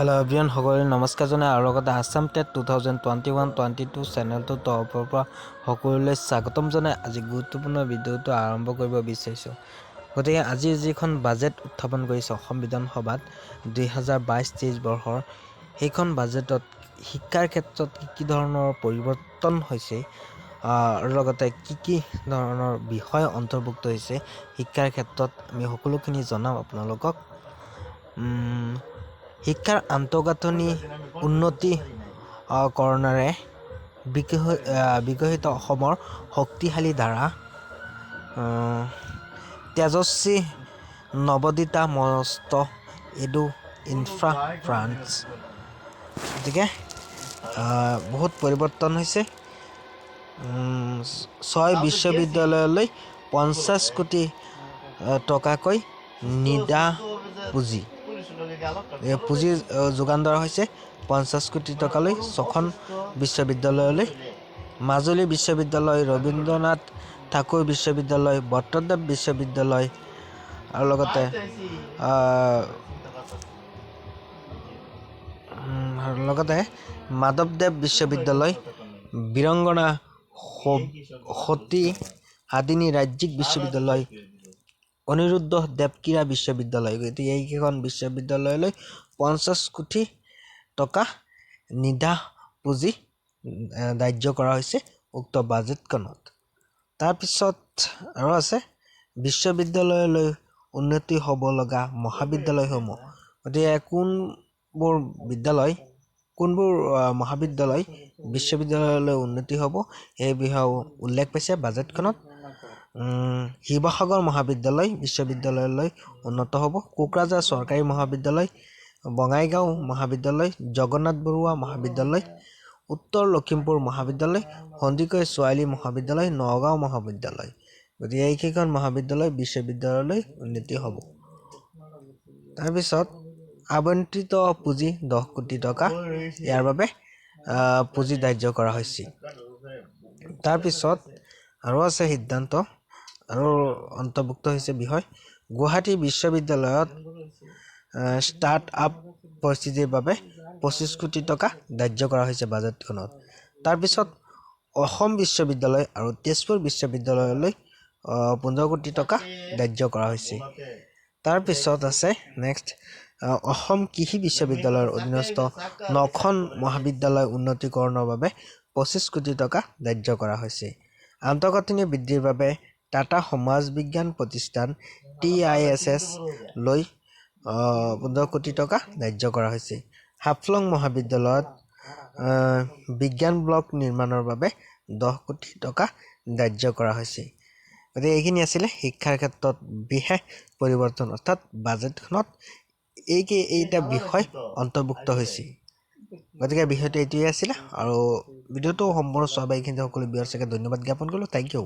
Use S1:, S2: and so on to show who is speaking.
S1: Hello' everyone, সকলোৱে নমস্কাৰ জনাই আৰু লগতে আছাম টেট 2021-22 চেনেলটোৰ তৰফৰ পৰা সকলোলৈ স্বাগতম জনাই আজি গুৰুত্বপূৰ্ণ ভিডিঅ'টো আৰম্ভ কৰিব বিচাৰিছোঁ। গতিকে আজি যিখন বাজেট উত্থাপন কৰিছে অসম বিধানসভাত 2022-23 বৰ্ষৰ, সেইখন বাজেটত শিক্ষাৰ ক্ষেত্ৰত কি কি ধৰণৰ পৰিৱৰ্তন হৈছে আৰু লগতে কি কি ধৰণৰ বিষয় অন্তৰ্ভুক্ত হৈছে শিক্ষাৰ ক্ষেত্ৰত, আমি সকলোখিনি জনাম আপোনালোকক। শিক্ষাৰ আন্তঃগাঁথনি উন্নতিকৰণেৰে বিকশিত অসমৰ শক্তিশালী ধাৰা, তেজস্বী নৱদিতা মস্ত এডু ইনফ্ৰা ফ্ৰান্স। গতিকে বহুত পৰিৱৰ্তন হৈছে। ছয় বিশ্ববিদ্যালয়লৈ 50 কোটি টকাকৈ নিদা পুঁজি, পুঁজি যোগান ধৰা হৈছে 50 কোটি টকালৈ ছখন বিশ্ববিদ্যালয়লৈ। মাজুলী বিশ্ববিদ্যালয়, ৰবীন্দ্ৰনাথ ঠাকুৰ বিশ্ববিদ্যালয়, ভট্টদেৱ বিশ্ববিদ্যালয় আৰু লগতে মাধৱদেৱ বিশ্ববিদ্যালয়, বীৰাংগনা সতী সাধিনী ৰাজ্যিক বিশ্ববিদ্যালয়, অনিৰুদ্ধ দেৱ ক্ৰীড়া বিশ্ববিদ্যালয়। গতিকে এইকেইখন বিশ্ববিদ্যালয়লৈ 50 কোটি টকা নিধা পুঁজি ধাৰ্য কৰা হৈছে উক্ত বাজেটখনত। তাৰপিছত আৰু আছে বিশ্ববিদ্যালয়লৈ উন্নতি হ'ব লগা মহাবিদ্যালয়সমূহ। গতিকে কোনবোৰ বিদ্যালয়, কোনবোৰ মহাবিদ্যালয় বিশ্ববিদ্যালয়লৈ উন্নতি হ'ব, সেই বিষয়েও উল্লেখ পাইছে বাজেটখনত। শিৱসাগৰ মহাবিদ্যালয় বিশ্ববিদ্যালয়লৈ উন্নত হ'ব, কোকৰাঝাৰ চৰকাৰী মহাবিদ্যালয়, বঙাইগাঁও মহাবিদ্যালয়, জগন্নাথ বৰুৱা মহাবিদ্যালয়, উত্তৰ লখিমপুৰ মহাবিদ্যালয়, সন্দিকৈ ছোৱালী মহাবিদ্যালয়, নগাঁও মহাবিদ্যালয়। গতিকে এইকেইখন মহাবিদ্যালয় বিশ্ববিদ্যালয়লৈ উন্নতি হ'ব। তাৰপিছত আবণ্টিত পুঁজি 10 কোটি টকা ইয়াৰ বাবে পুঁজি ধাৰ্য কৰা হৈছে। তাৰপিছত আৰু আছে সিদ্ধান্ত আৰু অন্তৰ্ভুক্ত হৈছে বিষয়। গুৱাহাটী বিশ্ববিদ্যালয়ত ষ্টাৰ্ট আপ পৰিস্থিতিৰ বাবে 25 কোটি টকা ধাৰ্য কৰা হৈছে বাজেটখনত। তাৰপিছত অসম বিশ্ববিদ্যালয় আৰু তেজপুৰ বিশ্ববিদ্যালয়লৈ 15 কোটি টকা ধাৰ্য কৰা হৈছে। তাৰপিছত আছে নেক্সট, অসম কৃষি বিশ্ববিদ্যালয়ৰ অধীনস্থ নখন মহাবিদ্যালয় উন্নতিকৰণৰ বাবে 25 কোটি টকা ধাৰ্য কৰা হৈছে। আন্তঃগাঁথনি বৃদ্ধিৰ বাবে টাটা সমাজ বিজ্ঞান প্ৰতিষ্ঠান, টিআইএছএছ লৈ 15 কোটি টকা ধাৰ্য কৰা হৈছে। হাফলং মহাবিদ্যালয়ত বিজ্ঞান ব্লক নিৰ্মাণৰ বাবে 10 কোটি টকা ধাৰ্য কৰা হৈছে। গতিকে এইখিনি আছিলে শিক্ষাৰ ক্ষেত্ৰত বিশেষ পৰিৱৰ্তন, অৰ্থাৎ বাজেটখনত এইটা বিষয় অন্তৰ্ভুক্ত হৈছে। গতিকে বিষয়টো এইটোৱে আছিলে আৰু ভিডিঅ'টো সম্পূৰ্ণ চোৱা এইখিনি সকলো ভিউৱাৰ্ছকে ধন্যবাদ জ্ঞাপন কৰিলোঁ। Thank U.